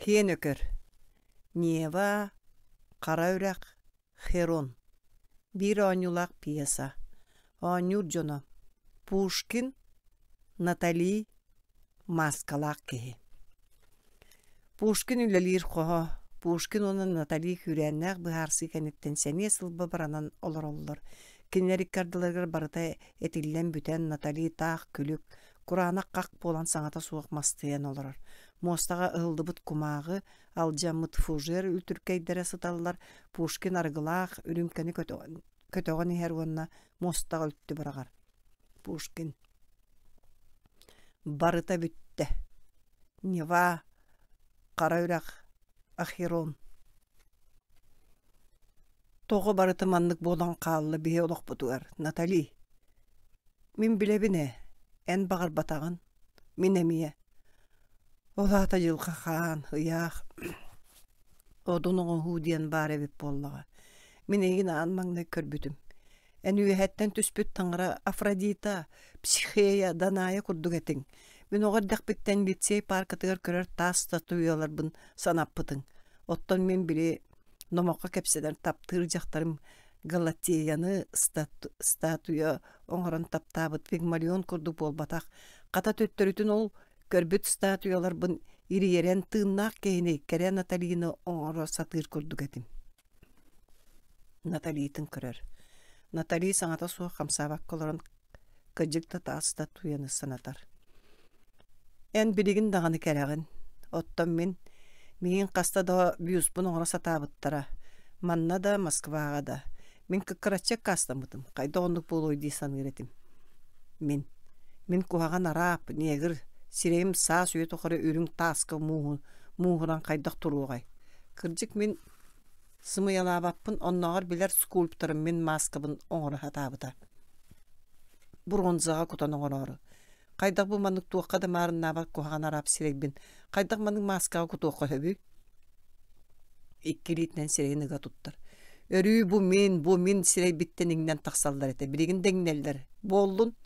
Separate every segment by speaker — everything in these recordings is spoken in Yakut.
Speaker 1: Киэн Өкөр, Нева, Хара Үрэх, Херон. Биир оонньуулаах пьеса. Оонньуур дьоно: Пушкин, Натали, Мааскалаах киһи. Пушкин үлэлиир хоһо. Пушкин уонна Натали күүрээннээх быһаарсыы кэнниттэн сэниэ сылба баранан олороллор. Кинилэр икки ардыларыгар барыта этиллэн бүтэн Натали таах күлүк, кураанах хах буолан саҥата суох мастыйан олорор. Муостаҕа ыһыллыбыт кумааҕы, алдьаммыт фужер үлтүркэйдэрэ сыталлар, Пушкин арыгылаах үрүүмкэни көтөҕөн иһэр уонна муостаҕа үлтү быраҕар. Пушкин Барыта бүттэ. Нева, Хара Үрэх, Ахерон. Тоҕо барыта маннык буолан хаалла биһи олохпутугар, Натали? Мин билэбин ээ, эн баҕарбатаҕын, мин эмиэ. Ол аата дьылҕа хаан, ыйаах, одун оҥоһуу диэн баар эбит буоллаҕа. Мин эйигин аан маҥнай көрбүтүм. Эн үөһэттэн түспүт таҥара Афродита, Психея, Даная курдук этиҥ. Мин оҕо эрдэхпиттэн лицей пааркатыгар көрөр таас статуяларбын санаппытыҥ. Оттон мин били номоххо кэпсэнэр таптыыр дьахтарым Галатеяны статуя оҥорон таптаабыт Пигмалион курдук буолбатах. Хата төттөрүтүн ол көрбүт статуяларбын ириэрэн тыыннаах киһини кэрэ Наталины оҥоро сатыыр курдук этим. Наталитын көрөр. Натали саҥата суох хамсаабакка олорон кырдьык да таас статуяны санатар. Эн билигин даҕаны кэрэҕин. Оттон мин миигин хаста да бюспун оҥоро сатаабыттара. Манна да, Москваҕа да. Мин кыккыраччы аккаастаммытым. Хайдах оннук буолуой дии саныыр этим. Мин. Мин куһаҕан араап, негр, сирэйим саас үйэ тухары үрүҥ тааска мууһуран хайдах туруоҕай? Кырдьык мин Сымыйалаабаппын, оннооҕор билэр скульпторым мин мааскабын оҥоро сатаабыта. Бронзаҕа кутан оҥороору. Хайдах бу маннык туохха да маарыннаабат куһаҕан араап сирэйбин хайдах маннык мааскаҕа кутуохха сөбүй? Икки илиитинэн сирэйин ыга туттар. Өрүү бу мин, бу мин сирэйбиттэн иҥнэн тахсаллар этэ. Билигин да иҥнэллэр. Буоллун.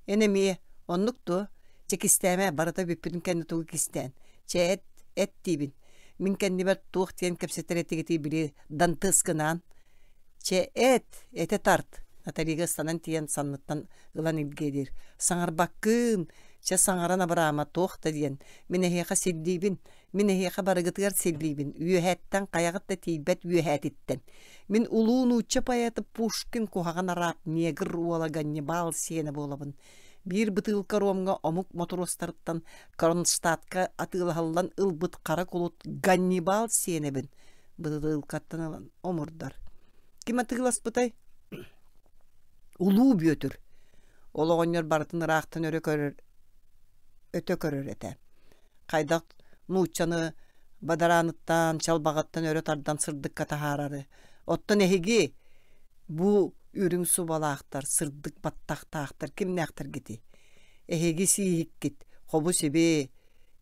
Speaker 1: Эн эмиэ. Оннук дуо? Чэ кистээмэ, барыта бүппүтүн кэннэ тугу кистээн. Чэ эт, эт диибин. Мин кэннибэр туох диэн кэпсэтэр этигитий били Дантыскынаан? Чэ, эт, этэ тарт, Наталига ыстанан тиийэн санныттан ылан илгиэлиир. Саҥарбаккын, чэ саҥаран абыраама туох да диэн. Мин эһиэхэ сирдиибин, мин эһиэхэ барыгытыгар сирдиибин, үөһэттэн хайаҕыт да тиийбэт үөһээтиттэн. Мин улуу нуучча поэта Пушкин куһаҕан араап негр уола Ганнибал сиэнэ буолабын. Биир бытыылка ромҥа омук мотуруостарыттан Кронштадтка атыылаһыллан ылбыт хара кулут Ганнибал сиэнэбин бытыылкаттан ылан омурдар. Ким атыыласпытай? Улуу Бүөтүр. Ол оҕонньор барытын ыраахтан өрө көрөр, өтө көрөр этэ. Хайдах нууччаны бадарааныттан, чалбаҕыттан өрө тардан сырдыкка таһаарары. Оттон эһиги бу үрүҥ субалаахтар, сырдык баттахтаахтар кимнээхтэргитий? Эһиги сииһиккит, хобу-сиби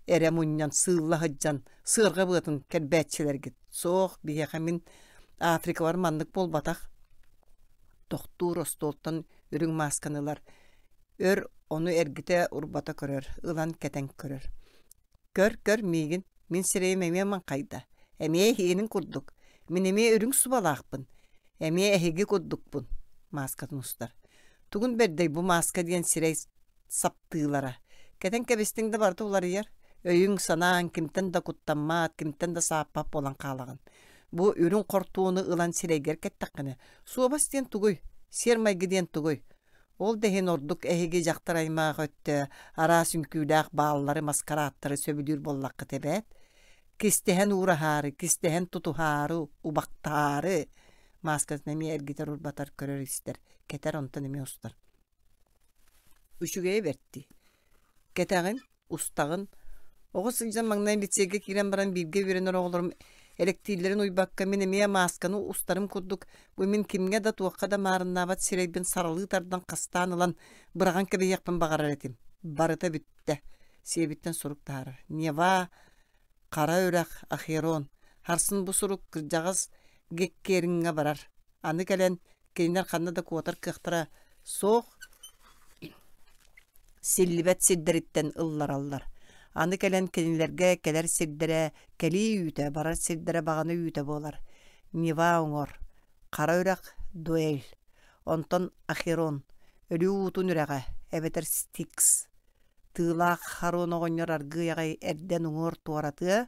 Speaker 1: эрэ мунньан сыылла сылдьан сыарҕа быатын кэрбээччилэргит. Суох, биһиэхэ мин Африкабар маннык буолбатах. Тохтуур остуолтан үрүҥ маасканы ылар. Өр ону эргитэ-урбата көрөр, ылан кэтэн көрөр. Көр-көр миигин, мин сирэйим эмиэ маҥхайда, эмиэ эһигинин курдук, мин эмиэ үрүҥ субалаахпын, эмиэ эһиги курдукпун, мааскатын устар. Тугун бэрдэй бу мааска диэн сирэй саптыылара. Кэтэн кэбистиҥ да барыта уларыйар. Өйүҥ-санааҥ кимтэн да куттаммат, кимтэн да сааппат буолан хаалаҕын. Бу үрүҥ хортууну ылан сирэйгэр кэттэххинэ, суобас диэн тугуй, сиэр-майгы диэн тугуй? Ол да иһин ордук эһиги дьахтар аймах өттө араас үҥкүүлээх бааллары, маскарааттары сөбүлүүр буоллаххыт эбээт. Кистэһэн уураһаары, кистэһэн тутуһаары, убахтаары мааскатын эмиэ эргитэр-урбатар, көрөр-истэр, кэтэр, онтон эмиэ устар. Үчүгэйэ бэрт дии. Кэтэҕин, устаҕын. Оҕо сылдьан маҥнай лицейгэ киирэн баран бииргэ үөрэнэр оҕолорум элэктииллэрин уйбакка мин эмиэ маасканы устарым курдук бу мин кимҥэ да туохха да маарыннаабат сирэйбин саралыы тардан хастаан ылан быраҕан кэбиһиэхпин баҕарар этим. Барыта бүттэ. Сиэбиттэн сурук таһаарар. Нева, Хара Үрэх, Ахерон. Харсын бу сурук кырдьаҕас Геккериҥҥэ барар. Аны кэлэн кинилэр ханна да куотар кыахтара суох силлибэт сирдэриттэн ыллараллар. Аны кэлэн кинилэргэ кэлэр сирдэрэ кэлии үүтэ, барар сирдэрэ баҕана үүтэ буолар. Нева оҥор, Хара үрэх, Дуэль, онтон Ахерон, өлүү уутун үрэҕэ, эбэтэр Стикс. Тыылаах Харон оҕонньор аргыый аҕай эрдэн уҥуор туоратыа,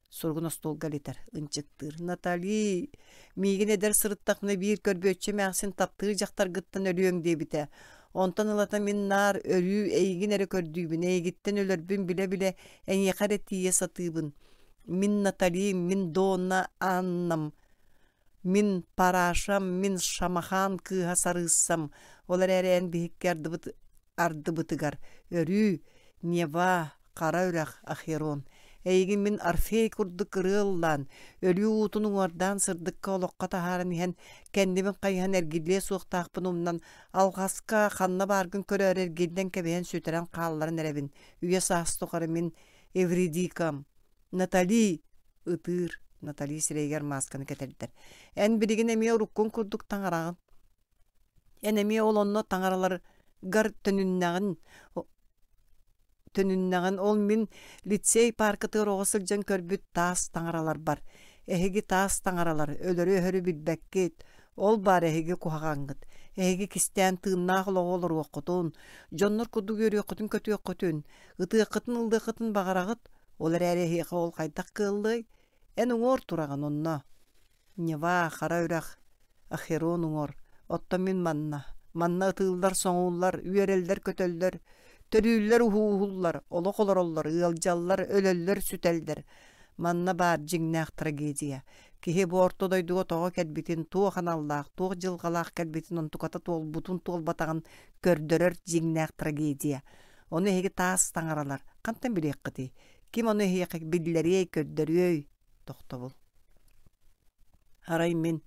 Speaker 1: суругун остуолга илитэр, ынчыктыыр. Натали, миигин эдэр сырыттахпына биир көрбүөччү эмээхсин таптыыр дьахтаргыттан өлүөҥ диэбитэ. Онтон ылата мин наар өрүү эйигин эрэ көрдүүбүн, эйигиттэн өлөрбүн билэ-билэ эйиэхэ эрэ тиийэ сатыыбын. Мин Натали, мин Донна Аннам, мин Парашам, мин Шамахан кыыһа сарыыссам, ол эрээри эн биһикки ардыбыт ардыбытыгар өрүү Нева, Хара үрэх, Ахерон, эйигин мин Орфей курдук ырыа ыллаан, өлүү уутун уҥуордаан сырдыкка олоххо таһааран иһэн, кэннибин хайыһан эргиллиэ суохтаахпын умнан, алҕаска ханна бааргын көрөөрү эргиллэн кэбиһэн сүтэрэн хаалларан эрэбин. Үйэ-саас тухары мин Эвридикам, Натали ытыыр, Натали сирэйигэр маасканы кэтэрдэр. Эн билигин эмиэ уруккуҥ курдук таҥараҕын. Эн эмиэ ол онно таҥараларгар төнүннэҕин төнүннэҕин ол мин лицей пааркатыгар оҕо сылдьан көрбүт таас таҥараларбар. Эһиги таас таҥаралар, өлөрү-өһөрү билбэккит. Ол баар эһиги куһаҕаҥҥыт. Эһиги кистээн тыыннаах олоҕу олоруоххутун, дьоннор курдук үөрүөххүтүн-көтүөххүтүн, ытыаххытын-ыллыаххытын баҕараҕыт. Ол эрээри эһиэхэ ол хайдах кыаллыай? Эн уҥуор тураҕын онно. Нева, Хара үрэх, Ахерон уҥуор, оттон мин манна, манна ытыыллар-соҥууллар, үөрэллэр-көтөллөр, төрүүллэр-уһууһуллар, олох олороллор, ыалдьаллар, өлөллөр-сүтэллэр. Манна баар дьиҥнээх трагедия. Киһи бу орто дойдуга тоҕо кэлбитин, туох аналлаах, туох дьылҕалаах кэлбитин онтуката туолбутун-туолбатаҕын көрдөрөр дьиҥнээх трагедия. Ону эһиги таас таҥаралар, хантан билиэххитий? Ким ону эһиэхэ биллэриэй, көрдөрүөй? Тохтобул. Арай мин,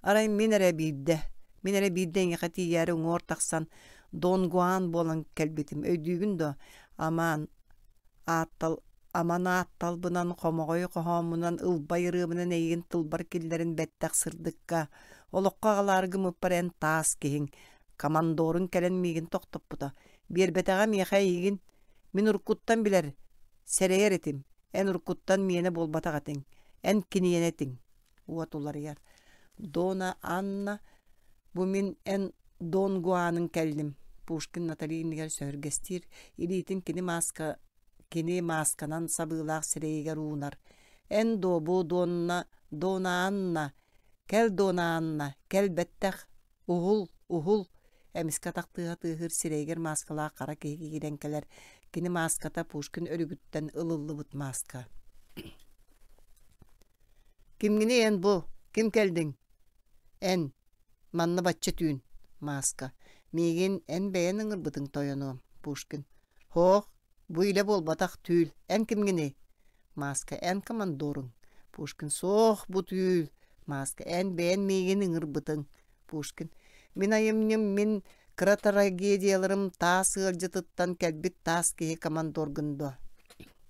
Speaker 1: арай мин эрэ биирдэ, мин эрэ биирдэ эйиэхэ тиийээри уҥуор тахсан Дон Гуан буолан кэлбитим. Өйдүүгүн дуо? Амаан ааттал аман аатталбынан, хомоҕой хоһооммунан, ылбай ырыабынан эйигин тылбар киллэрин бэттэх сырдыкка, олоххо аҕалаары гыммыппар эн таас киһиҥ, командорун кэлэн миигин тохтоппута. Биэрбэтэҕэ миэхэ эйигин. Мин уруккуттан билэр, сэрэйэр этим. Эн уруккуттан миэнэ буолбатах этиҥ, эн киниэнэ этиҥ. Уот уларыйар. Дона Анна, бу мин эн Дон Гуаныҥ кэллим. Пушкин Натали иннигэр сөһүргэстиир, илиитин кини мааска кини маасканан сабыылаах сирэйигэр уунар. Эн дуобу Донна Дона Анна, кэл Дона Анна, кэл бэттэх, Уһул, уһул, эмискэ атах тыаһа тыаһыыр сирэйигэр мааскалаах хара киһи киирэн кэлэр. Кини мааската Пушкин өлүгүттэн ылыллыбыт мааска. Кимҥиний эн бу? Ким кэлдиҥ? Эн. Манна бачча түүн. Мааска. Миигин эн бэйэн ыҥырбытыҥ тойонуом. Пушкин. Һоох, Бу илэ буолбатах түүл. Эн кимҥиний? Мааска эн командоруҥ. Пушкин суох бу түүл. Мааска эн бэйэн миигин ыҥырбытыҥ. Пушкин мин айымньым мин кыра трагедияларым таас ыалдьытыттан кэлбит таас киһи командоргун дуо?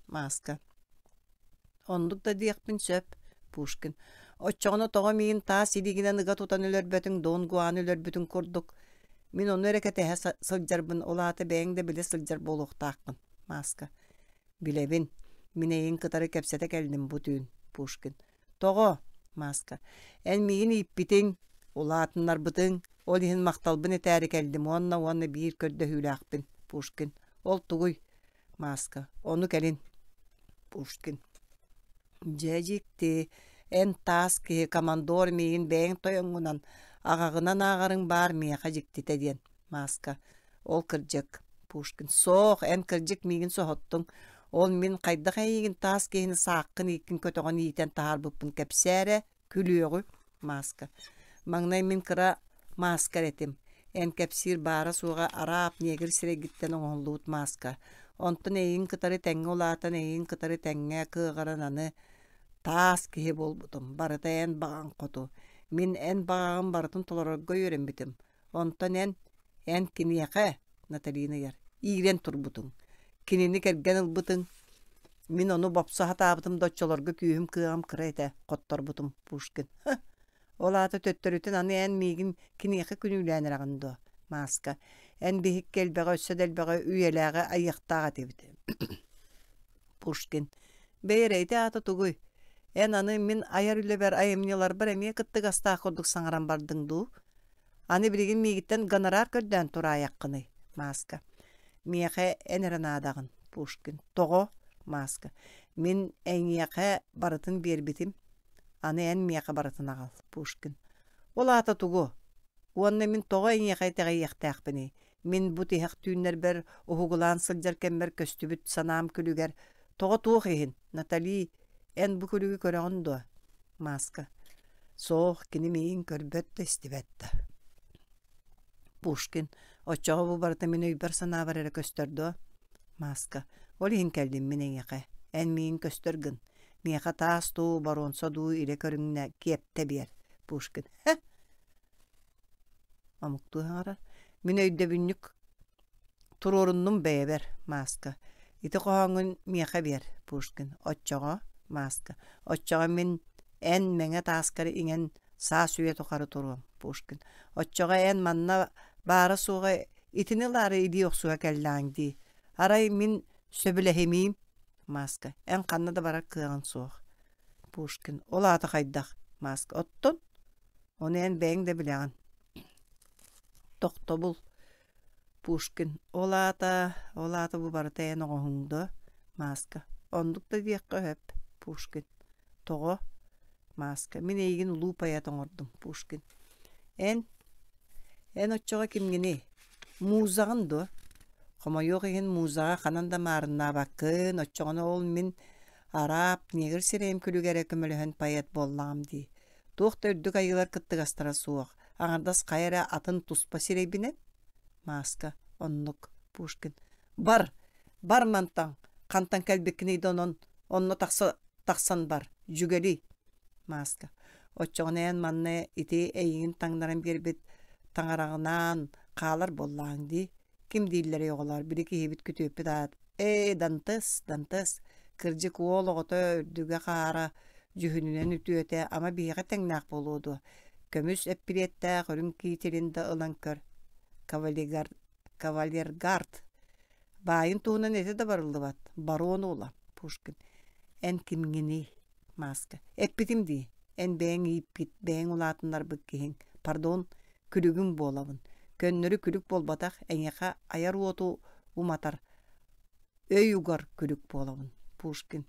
Speaker 1: Мааска Оннук да диэхпин сөп, Пушкин. Оччоҕуна тоҕо миигин таас илиигинэн ыга тутан өлөрбөтүҥ, Дон Гуаны өлөрбүтүҥ курдук? Мин ону эрэ кэтэһэ сылдьарбын, ол аата бэйэҥ да билэ сылдьар буолуохтааххын, Мааска. Билэбин. Мин эйигин кытары кэпсэтэ кэллим бу түүн, Пушкин. Тоҕо? Мааска. Эн миигин ииппитиҥ, улаатыннарбытыҥ, ол иһин махталбын этээри кэллим уонна уонна биир көрдөһүүлээхпин, Пушкин. Ол тугуй? Мааска. Ону кэлин. Пушкин. Дьэ дьикти, эн таас киһи командор миигин бэйэҥ тойоҥҥунан, аҕаҕынан ааҕарыҥ баар миэхэ дьиктитэ диэн. Мааска. Ол кырдьык. Пушкин. Суох, эн кырдьык миигин соһуттуҥ. Ол мин хайдах эйигин таас киһини сааххын ииккин көтөҕөн иитэн таһаарбыппын кэпсээ эрэ. Күлүөҕү, мааска. Маҥнай мин кыра мааска эрэ этим. Эн кэпсиир баара-суоҕа араап негр сирэйгиттэн оҥоһуллубут мааска. Онтон эйигин кытары тэҥҥэ улаатан, эйигин кытары тэҥҥэ кыаҕыран аны таас киһи буолбутум. Барыта эн баҕаҥ хоту. Мин эн баҕаҕын барытын толорорго үөрэммитим. Онтон эн, эн киниэхэ, Наталина ыйар, иирэн турбутуҥ. Кинини кэргэн ылбытыҥ. Мин ону бопсо сатаабытым да оччолорго күүһүм кыаҕым кыра этэ, хотторбутум, Пушкин. Һы, ол аата төттөрүтүн аны эн миигин киниэхэ күнүүлээн эрэҕин дуо, Мааска? Эн биһикки элбэҕи өссө да элбэҕи үйэлээҕи айыахтаах этибит. Пушкин. Бэйэрэ ити аата тугуй? Эн аны мин айар үлэбэр айымньыларбар эмиэ кыттыгастаах курдук саҥаран бардыҥ дуу? Аны билигин миигиттэн гонорар көрдөөн тураайаххыный? Мааска. Миэхэ эн эрэ наадаҕын, Пушкин. Тоҕо? Мааска. Мин эйиэхэ барытын биэрбитим. Аны эн миэхэ барытын аҕал, Пушкин. Ол аата тугу? Уонна мин тоҕо эйиэхэ итэҕэйиэхтээхпиний? Мин бу тиһэх түүннэрбэр уһугулаан сылдьар кэммэр көстүбүт санаам күлүгэр тоҕо туох иһин, Натали, эн бу күлүгү көрөҕүн дуо? Мааска. Суох, кини миигин көрбөт да истибэт да. Пушкин. Оччоҕо бу барыта мин өйбөр-санаабар эрэ көстөр дуо? Мааска. Ол иһин кэллим мин эйиэхэ. Эн миигин көстөр гын. Миэхэ таас дуу, боруонса дуу илэ көрүҥнэ киэптэ биэр. Пушкин. Һэ! Омуктуу саҥарар. Мин өйдөбүнньүк туруоруннум бэйэбэр, мааска. Ити хоһооҥҥун миэхэ биэр, Пушкин. Оччоҕо, мааска. Оччоҕо мин эн мэҥэ тааскар иҥэн саас үйэ тухары туруом, Пушкин. Оччоҕо эн манна баара-суоҕа итини ылаары илии охсуһа кэллэҕиҥ дии. Арай мин сөбүлэһимиим, мааска. Эн ханна да барар кыаҕыҥ суох. Пушкин. Ол аата хайдах? Мааска. Оттон? Ону эн бэйэҥ да билэҕин. Тохтобул. Пушкин. Ол аата, ол аата бу барыта эн оҥоһуҥ дуо? Мааска. Оннук да диэххэ сөп. Пушкин. Тоҕо? Мааска. Мин эйигин улуу поэт оҥордум. Пушкин. Эн? Эн оччоҕо кимҥиний? Музаҕын дуо? Хомойуох иһин музаҕа ханан да маарыннаабаккын, оччоҕуна ол мин араап, негр сирэйим күлүгэ эрэ көмөлөһөн поэт буоллаҕым дии. Туох да үрдүк айыылар кыттыгастара суох, аҥардас хайа эрэ атын туспа сирэйбинэн? Мааска, оннук, Пушкин. Бар, бар мантан, хантан кэлбиккиний да онон, онно тахса, тахсан бар, дьүгэлий. Мааска. Оччоҕуна эн манна ити эйигин таҥнаран биэрбит таҥараҕынаан хаалар буоллаҕыҥ дии. Ким дииллэрий оҕолоор, били киһибит күтүөппүт аат «Ээ, Дантес, Дантес, кырдьык уол оҕото үрдүгэ хаара, дьүһүнүнэн үтүөтэ, ама биһиэхэ тэҥнээх буолуо дуо? Көмүс эппириэттээх үрүҥ киитирин да ылан көр. Кавалегар... Кавалергард. Баайын туһунан этэ да барыллыбат. Барон уола, Пушкин. Эн кимҥиний? Мааска. Эппитим дии, эн бэйэҥ ииппит, бэйэҥ улаатыннарбыт киһиҥ. Пардон, күлүгүҥ буолабын. Көннөрү күлүк буолбатах, эйиэхэ айар уоту уматар, өй угар күлүк буолабын. Пушкин.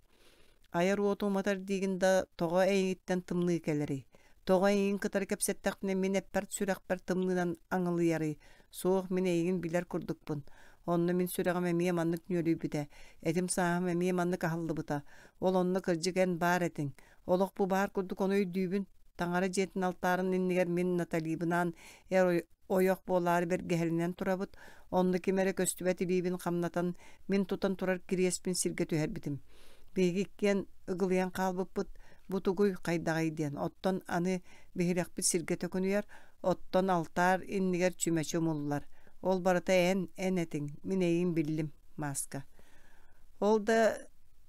Speaker 1: Айар уоту уматар диигин да, тоҕо эйигиттэн тымныы кэлэрий? Тоҕо эйигин кытары кэпсэттэхпинэ мин эппэр сүрэхпэр тымныынан аҥылыйарый? Суох, мин эйигин билэр курдукпун. Онно мин сүрэҕим эмиэ маннык нүөлүйбүтэ, этим сааһым эмиэ маннык аһыллыбыта. Ол онно кырдьык эн баар этиҥ. Олох бу баар курдук ону өйдүүбүн. Таҥара дьиэтин алтаарын иннигэр мин Наталибынаан эр ойох буолаары бэргэһэлэнэн турабыт. Онно ким эрэ көстүбэт илиибин хамнатан, мин тутан турар кириэспин сиргэ түһэрбитим. Биһиги иккиэн ыгылыйан хаалбыппыт. Бу тугуй, хайдаҕый диэн. Оттон аны биһирэхпит сиргэ төкүнүйэр, оттон алтаар иннигэр чүмэчи умуллар. Ол барыта эн, эн этиҥ, мин эйигин биллим, мааска. Ол да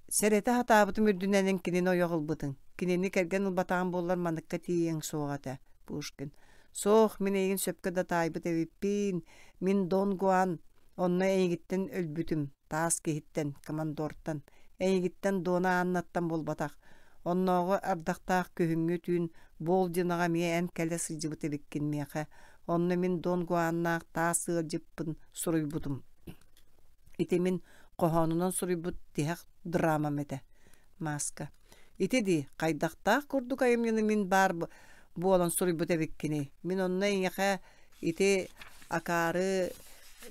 Speaker 1: Сэрэтэ сатаабытым үрдүнэн эн кинини ойох ылбытыҥ. Кинини кэргэн ылбатаҕым буоллар манныкка тиийиэҥ суоҕа этэ, Пушкин. Суох, мин эйигин сөпкө да таайбыт эбиппин. Мин Дон Гуан онно эйигиттэн өлбүтүм, таас киһиттэн, командортан. Эйигиттэн Дона Аннаттан буолбатах. Оннооҕу ардахтаах күһүҥҥү түүн Болдиноҕа эмиэ эн кэлэ сылдьыбыт эбиккин миэхэ. Онно мин Дон Гуаннаах таас ыалдьыппын суруйбутум. Ити мин хоһоонунан суруйбут тиһэх драмам этэ. Мааска. Ити дии, хайдахтаах курдук айымньыны мин баар буолан суруйбут эбиккиний? Мин онно эйиэхэ ити акаары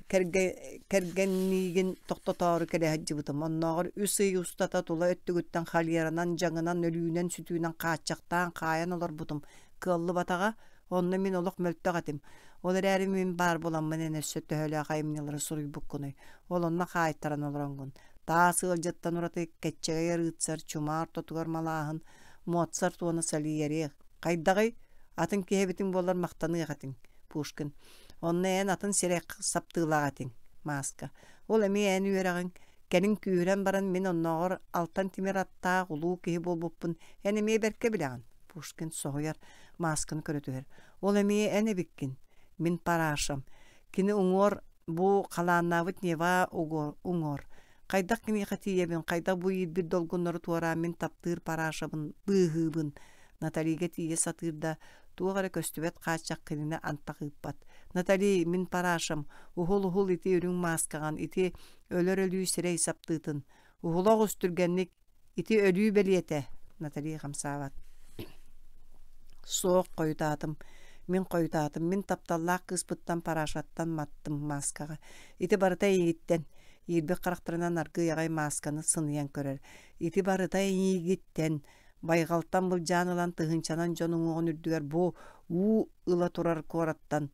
Speaker 1: кэргэнниигин тохтотоору кэлэ сылдьыбытым. Оннооҕор үс ый устата тула өттүгүттэн холеранан, дьаҥынан, өлүүнэн-сүтүүнэн хааччахтаан хаайан олорбутум. Кыаллыбатаҕа. Онно мин олох мөлтөх этим. Ол эрээри мин баар буоламмын эн өссө төһөлөөх айымньылары суруйбуккунуй? Ол онно хаайтаран олороҥҥун. Таас ыалдьыттан ураты кэччэгэй рыцарь, чумаа ортотугар малааһын, Моцарт уонна Сальери. Хайдаҕый? Атын киһи эбитиҥ буоллар махтаныах этиҥ, Пушкин. Онно эн атын сирэй саптыылаах этиҥ, Мааска. Ол эмиэ эн үөрэҕиҥ. Кэлин күүһүрэн баран мин оннооҕор алтан тимир аттаах улуу киһи буолбуппун эн эмиэ бэркэ билэҕин. Пушкин соһуйар, маасканы көрө түһэр. Ол эмиэ эн эбиккин, мин парашам. Кини уҥуор бу халааннаабыт Нева уҥуор. Хайдах киниэхэ тиийэбин, хайдах бу иирбит долгуннары туораан мин таптыыр парашабын быыһыыбын. Наталига тиийэ сатыыр да, туох эрэ көстүбэт хааччах кинини антах ыыппат. Натали, мин парашам, уһул-уһул ити үрүҥ мааскаҕын, ити өлөр өлүү сирэй саптыытын. Уһула оҕус түргэнник, ити өлүү бэлиэтэ, Натали хамсаабат. Суох, хойутаатым. Мин хойутаатым. Мин тапталлаах кыыспыттан парашаттан маттым мааскаҕа. Ити барыта эйигиттэн. Иирбит харахтарынан аргыый аҕай маасканы сыныйан көрөр. Ити барыта эйигиттэн. Байҕалтан былдьаан ылан тыһыынчанан дьон уҥуоҕун үрдүгэр бу уу ыла турар куораттан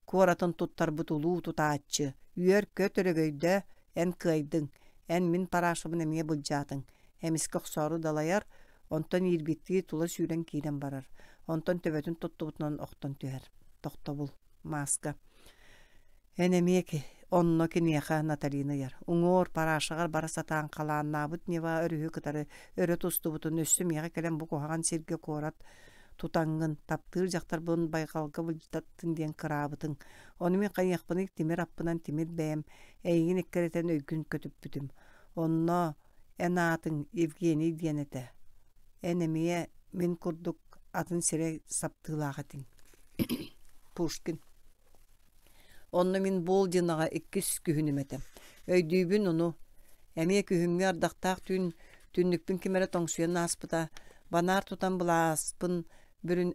Speaker 1: куоратын туттарбыт улуу тутааччы, үөр-көт өрөгөйдөө, эн кыайдыҥ, эн мин парашабын эмиэ былдьаатыҥ, эмискэ охсоору далайар, онтон иирбиттии тула сүүрэн киирэн барар, онтон төбөтүн туттубутунан охтон түһэр. Тохтобул. Мааска. Эн эмиэ онно киниэхэ Наталина ыйар. Уҥуор парашаҕар бара сатаан халааннаабыт Нева өрүһү кытары өрө тустубутун өссө миэхэ кэлэн бу куһаҕан сиргэ куорат тутаҥҥын, таптыыр дьахтарбын байҕалга былдьаттын диэн кыраабытыҥ. Ону мин хайыахпыный тимир аппынан тимир бэйэм эйигин эккирэтэн өйгүн көтүппүтүм. Онно эн аатыҥ Евгений диэн этэ. Эн эмиэ мин курдук атын сирэй саптыылаах этиҥ. Пушкин Онно мин Болдиноҕа иккис күһүнүм этэ. Өйдүүбүн ону. Эмиэ күһүҥҥү ардахтаах түүн түннүкпүн ким эрэ тоҥсуйан ааспыта. Банаар тутан былааспын бүрүн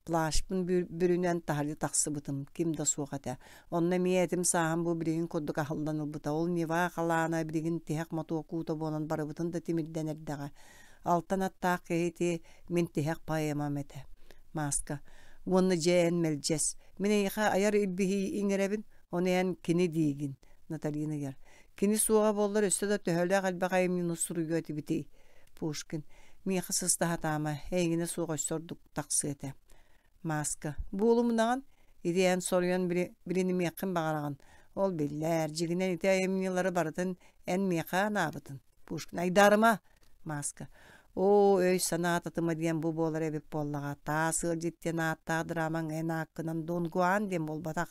Speaker 1: плащпын бүрүнэн таһырдьа тахсыбытым, ким да суох этэ. Онно эмиэ этим сааһым бу билигин курдук аһыллан ылбыта. Ол Нева халаана билигин тиһэх мотуок уута буолан барыбытын да тимирдэн эрдэҕэ. Алтан аттаах киһи ити мин тиһэх поэмам этэ. Мааска. Уонна дьэ эн мэлдьэс. Мин эйиэхэ айар илбиһи иҥэрэбин, ону эн кини диигин, Наталина ыйар. Кини суоҕа буоллар өссө да төһөлөөх элбэх айымньыны суруйуо этибитий? Пушкин. Миэхэ сыста сатаама, эйигинэ суох өссө ордук тахсыа этэ. Мааска. Буолумунаҕын, ити эн соруйан билинимиэххин баҕараҕын. Ол биллэр, дьиҥинэн ити айымньылары барытын эн миэхэ анаабытын. Пушкин. Айдаарыма, Мааска. Оо, өй-санаа татыма диэн бу буолар эбит буоллаҕа. Таас ыалдьыт диэн ааттаах драмаҥ эн ааккынан Дон Гуан диэн буолбатах.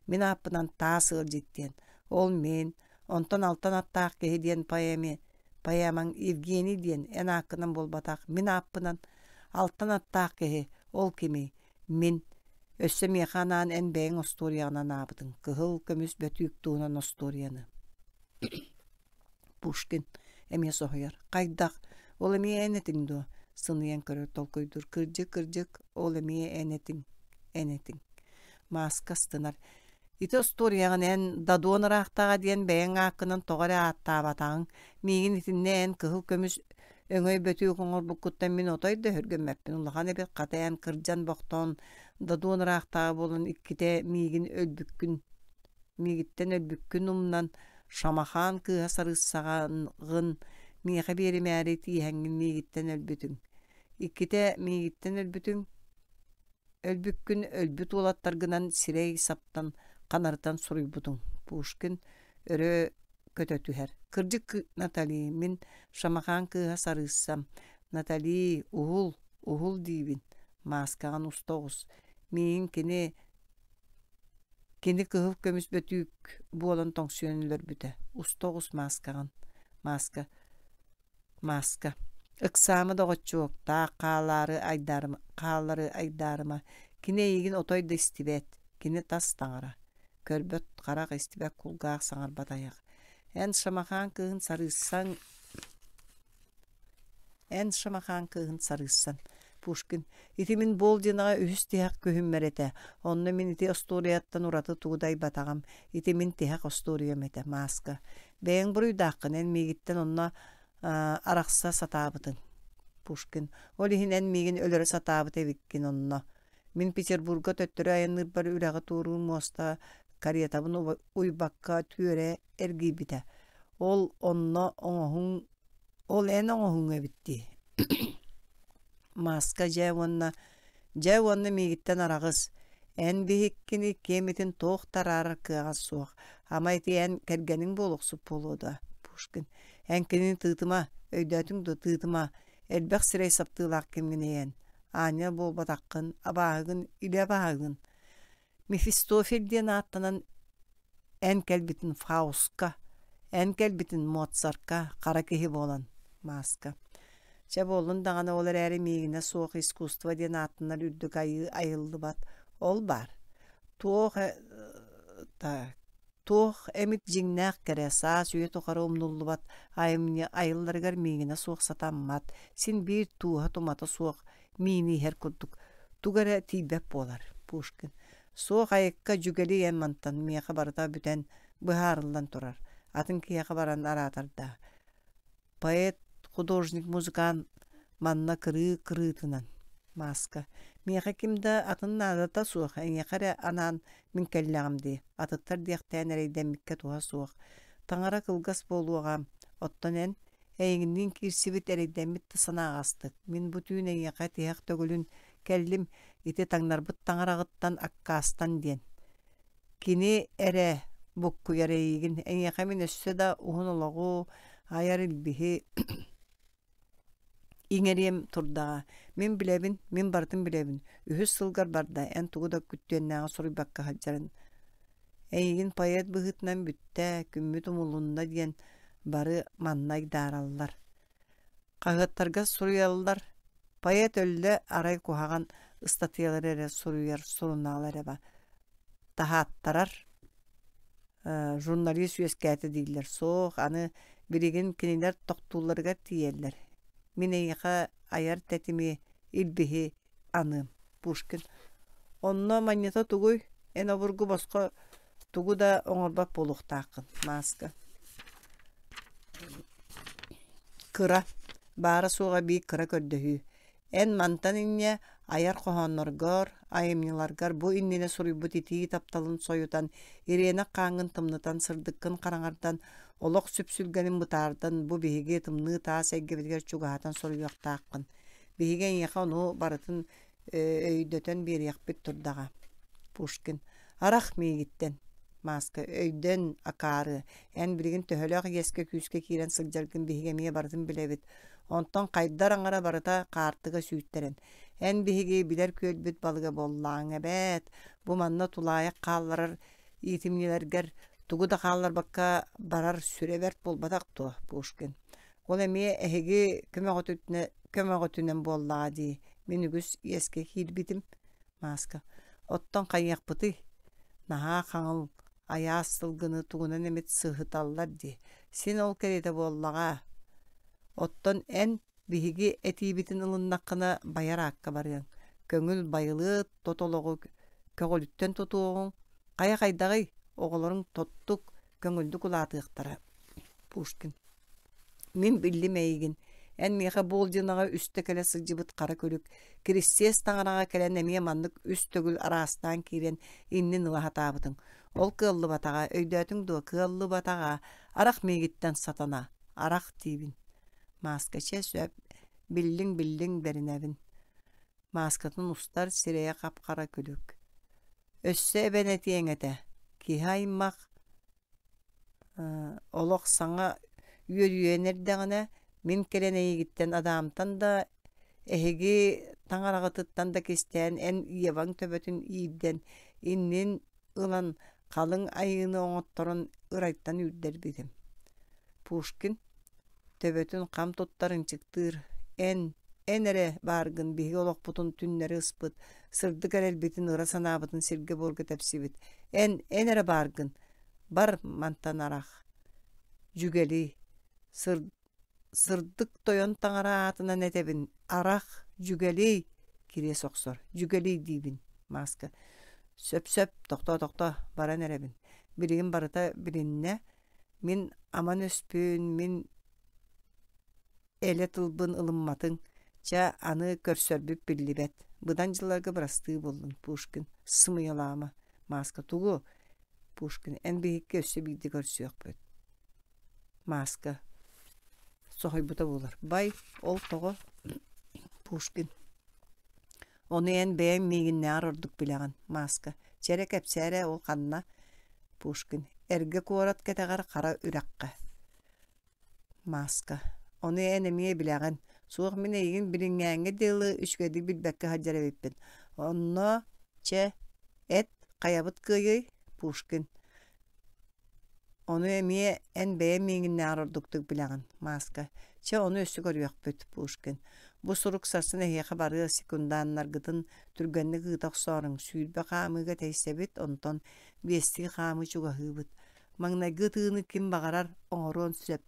Speaker 1: Мин ааппынан Таас ыалдьыт диэн. Ол мин. Онтон Алтан аттаах киһи диэн поэми поэмаҥ Евгений диэн эн ааккынан буолбатах. Мин ааппынан Алтан аттаах киһи. Ол кимий? Мин. Өссө миэхэ анаан эн бэйэҥ остуоруйаҕынан аабытыҥ. Кыһыл көмүс бөтүүк туһунан остуоруйаны. Пушкин эмиэ соһуйар: «Хайдах? Ол эмиэ эн этиҥ дуо?» Сыныйан көрөр, толкуйдуур: «Кырдьык, кырдьык, ол эмиэ эн этиҥ, эн этиҥ». Мааска астынар: «Ити остуоруйаҕын эн Дадон ыраахтааҕа диэн бэйэҥ ааккынан тоҕо эрэ ааттаабатаҕыҥ. Миигин итиннэ эн кыһыл көмүс өҥөй бөтүүк оҥорбуккуттан мин отой да өһүргэммэппин. Улахан эбит, хата эн кырдьан бохтоон Дадон ыраахтааҕа буолан иккитэ миигин өлбүккүн миигиттэн өлбүккүн умнан, Шамахаан кыыһа сарыыссаҕын миэхэ биэримээри тииһэҥҥин миигиттэн өлбүтүҥ. Иккитэ миигиттэн өлбүтүҥ, өлбүккүн өлбүт уолаттаргынан сирэй саптан ханарытан суруйбутуҥ. Пушкин өрө көтө түһэр. Кырдьык, Натали, мин Шамахаан кыыһа сарыыссам. Натали, уһул, уһул диибин. Мааскаҕын уста оҕус. Миигин кини Кини кыһыл көмүс бөтүүк буолан тоҥсуйан өлөрбүтэ. Уста оҕус мааскаҕын. Мааска. Мааска. Ыксаама доҕоччуок, таах хаалаары айдаарыма, хааллары айдаарыма. Кини эйигин отой да истибэт. Кини тас таҥара. Көрбөт харах, истибэт кулгаах, саҥарбат айах. Эн Шамахаан кыыһын сарыыссаҥ Эн Шамахаан кыыһын сарыыссан. Пушкин Ити мин Болдинаҕа үһүс тиһэх күһүммэр этэ. Онно мин ити остуоруйаттан ураты тугу да айбатаҕым. Ити мин тиһэх остуоруйам этэ, мааска. Бэйэҥ буруйдааххын, эн миигиттэн онно арахса сатаабытыҥ. Пушкин Ол иһин эн миигин өлөрө сатаабыт эбиккин онно. Мин Петербурга төттөрү айанныырбар үрэҕи туоруур муоста каретабын уйбакка түөрэ эргийбитэ. Ол онно оҥоһуҥ Ол эн оҥоһууҥ эбит дии Мааска дьэ уонна дьэ уонна миигиттэн араҕыс эн биһиккини киэмитин туох да араарар кыаҕа суох ама ити эн кэргэниҥ буолуохсут буолуо дуо Пушкин эн кинини тыытыма өйдөөтүҥ дуо тыытыма элбэх сирэй саптыылаах кимҥиний эн аанньал буолбатаххын абааһыгын илэ абааһыгын Мефистофель диэн ааттанан эн кэлбитин Фауска. Эн кэлбитин Моцарка, хара киһи буолан, мааска. Чэ буоллун даҕаны ол эрээри миигинэ суох искусство диэн ааттанар үрдүк айыы айыллыбат. Ол баар. Туох так туох эмит дьиҥнээх кэрэ, саас үйэ тухары умнуллубат айымньы айылларыгар миигинэ суох сатаммат, син биир тууһа-тумата суох миини иһэр курдук тугу эрэ тиийбэт буолар. Пушкин. Суох айыкка дьүгэлий эн мантан, миэхэ барыта бүтэн, быһаарыллан турар. Атын киһиэхэ баран араатарда. Поэт, художник, музыкант манна кырыы кырыытынан. Мааска. Миэхэ ким да атын наадата суох, эйиэхэ эрэ анаан мин кэллэҕим дии, атыттар диэхтээн эрэйдэммиккэ туһа суох. Таҥара кылгас буолуоҕа, оттон эн эйигинниин киирсибит эрэйдэммит да санааҕастык. Мин бу түүн эйиэхэ тиһэх төгүлүн кэллим, ити таҥнарбыт таҥараҕыттан аккаастан диэн. Кини эрэ буккуйар эйигин, эйиэхэ мин өссө да уһун олоҕу, айар илбиһи иҥэриэм турдаҕа. Мин билэбин, мин барытын билэбин. Үһүс сылгар барда, эн тугу да күттүөннээҕи суруйбакка сылдьарын. Эйигин поэт быһыытынан бүттэ, күммүт умулунна диэн бары манна айдаараллар. Хаһыаттарга суруйаллар, поэт өллө, арай куһаҕан ыстатыйалары эрэ суруйар сурунаал эрэ ба таһааттарар журналист үөскээтэ дииллэр. Суох, аны билигин кинилэр тохтуулларыгар тиийэллэр. Мин эйиэхэ айар тэтими, илбиһи аныым. Пушкин. Онно манньата тугуй? Эн обургу босхо тугу да оҥорбот буолуохтааххын. Мааска. Кыра. Баара-суоҕа биир кыра көрдөһүү. Эн мантан инньэ айар хоһоонноргор, айымньыларгар бу иннинэ суруйбут итии тапталын сойутан, ириэнэх хааҥҥын тымнытан, сырдыккын хараҥардан, олох сүпсүлгэнин бытаардан бу биһиги тымныы таас эйгэбитигэр чугаһатан суруйуохтааххын. Биһиги эйиэхэ ону барытын өйдөтөн биэриэхпит турдаҕа. Пушкин. Арах миигиттэн. Мааска өйдөн, акаары. Эн билигин төһөлөөх иэскэ-күүскэ киирэн сылдьаргын биһиги эмиэ барытын билэбит. Онтон хайдар аҥара барыта хаартыга сүүттэрэн. Эн биһиги билэр күөлбүт балыга буоллааҥ эбээт. Бу манна тулаайах хаалларар иитимньилэргэр тугу да хаалларбакка барар сүрэ бэрт буолбатах дуо, Пушкин? Ол эмиэ эһиги көмөҕүтүнэн буоллаҕа дии, мин үгүс иэскэ киирбитим. Мааска. Оттон хайыахпытый? Наһаа хаҥыл, айаас сылгыны тугунан эмит сыһыталлар дии. Син ол кэриэтэ буоллаҕа. Оттон эн биһиги этиибитин ылыннаххына байар аакка барыаҥ. Көҥүл байылыат тот олоҕу көҕүлүттэн тутуоҕуҥ. Хайа хайдаҕый? Оҕолоруҥ тоттук, көҥүллүк улаатыахтара. Пушкин. Мин биллим эйигин. Эн миэхэ Болдиноҕа үстэ кэлэ сылдьыбыт хара күлүк, Киристиэс таҥараҕа кэлэн эмиэ маннык үс төгүл араастаан киирэн иннин ыла сатаабытыҥ. Ол кыаллыбатаҕа, өйдөөтүҥ дуо, кыаллыбатаҕа. Арах миигиттэн сатана, арах диибин. Мааска чэ сөп, биллиҥ-биллиҥ бэринэбин. Мааскатын устар, сирэйэ хап-хара күлүк. Өссө эбэн этиэҥ этэ, киһи аймах Олох саҥа үөрүйэн эрдэҕинэ, мин кэлэн эйигиттэн Адамтан да, эһиги таҥараҕытыттан да кистээн эн Еваҥ төбөтүн иирдэн, иннин ылан халыҥ айыыны оҥотторон ырайтан үүрдэрбитим. Пушкин төбөтүн хам туттар ынчыктыыр: «Эн, эн эрэ бааргын биһиги олохпутун түннэри ыспыт, сырдык эрэлбитин ыра санаабытын сиргэ-буорга тэпсибит. Эн, эн эрэ бааргын, бар мантан арах дьүгэлий сыр сырдык тойон таҥара аатынан этэбин арах дьүгэлий кириэс охсор дьүгэлий диибин мааска сөп-сөп тохтоо-тохтоо баран эрэбин билигин барыта билиннэ мин аман өспүн мин Элэ тылбын ылымматыҥ, чэ, аны көрсөрбүт биллибэт. Быдан дьылларга бырастыы буоллун, Пушкин. Сымыйалаама. Мааска тугу? Пушкин. Эн биһикки өссө биирдэ көрсүөхпүт. Мааска. Соһуйбута буолар. Бай, ол тоҕо? Пушкин. Ону эн бэйэҥ миигиннээҕэр ордук билэҕин, Мааска. Чэ эрэ кэпсээ эрэ, ол ханна? Пушкин. Эргэ куорат кэтэҕэр хара үрэххэ. Мааска Ону эн эмиэ билэҕин. Суох мин эйигин билиҥҥээҥҥэ дылы үчүгэйдик билбэккэ сылдьар эбиппин. Онно, чэ, эт, хайабыт кыайыай? Пушкин. Ону эмиэ эн бэйэҥ миигиннээҕэр ордуктук билэҕин, Мааска. Чэ, ону өссө көрүөхпүт, Пушкин. Бу сурук сарсын эһиэхэ барыа, секунданнаргытын түргэнник ыыта охсооруҥ, 20 хаамыыга тэйсэбит, онтон биэстии хаамыы чугаһыыбыт. Маҥнайгы ытыыны ким баҕарар оҥоруон сөп.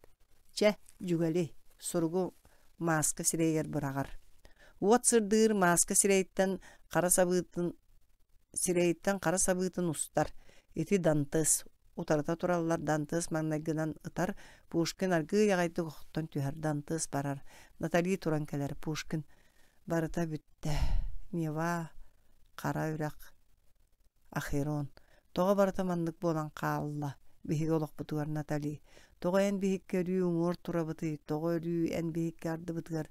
Speaker 1: Чэ, дьүгэлий, суругу мааска сирэйигэр быраҕар. Уот сырдыыр мааска сирэйиттэн хара сабыытын сирэйиттэн хара сабыытын устар. Ити Дантес. Утарыта тураллар Дантес маҥнайгынан ытар, Пушкин аргыый аҕайдык охтон түһэр, Дантес барар. Натали туран кэлэр, Пушкин барыта бүттэ. Нева, Хара үрэх, Ахерон. Тоҕо барыта маннык буолан хаалла биһиги олохпутугар Натали? Тоҕо эн биһикки өрүү уҥуор турабытый? Тоҕо өрүү эн биһикки ардыбытыгар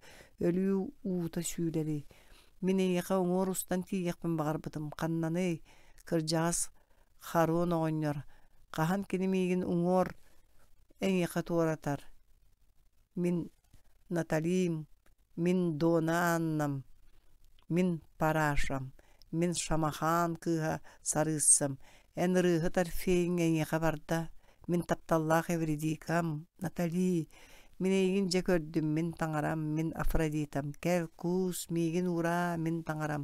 Speaker 1: өлүү уута сүүрэрий? Мин эйиэхэ уҥуор устан тиийиэхпин баҕарбытым. Ханнаный? Кырдьаҕас Харон оҕонньор хаһан кини миигин уҥуор эйиэхэ туоратар? Мин Наталиим, мин Дона Аннам, мин Парашам, мин Шамахаан кыыһа Сарыыссам, эн ырыаһыт Орфейыҥ эйиэхэ барда, мин тапталлаах Эвридикам, Натали, мин эйигин дьэ көрдүм, мин таҥарам, мин Афродитам, кэл, куус, миигин уураа, мин таҥарам,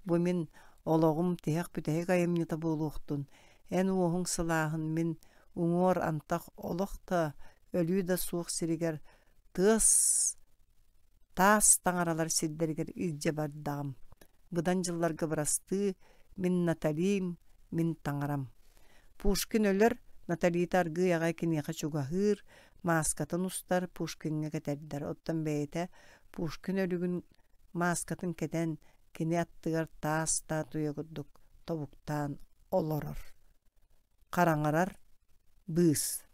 Speaker 1: бу мин олоҕум тиһэх бүтэһик айымньыта буолуохтун, эн уоһуҥ сылааһын мин уҥуор антах олох да өлүү да суох сиригэр тыас таас таҥаралар сирдэригэр илдьэ бардаҕым. Быдан дьылларга бырастыы, мин Наталиим, мин таҥарам. Пушкин өлөр, Наталита аргыый аҕай киниэхэ чугаһыыр, мааскатын устар, Пушкиҥҥа кэтэрдэр. Оттон бэйэтэ Пушкин өлүгүн мааскатын кэтэн, кини аттыгар таас статуя курдук тобуктаан олорор. Хараҥарар быыс.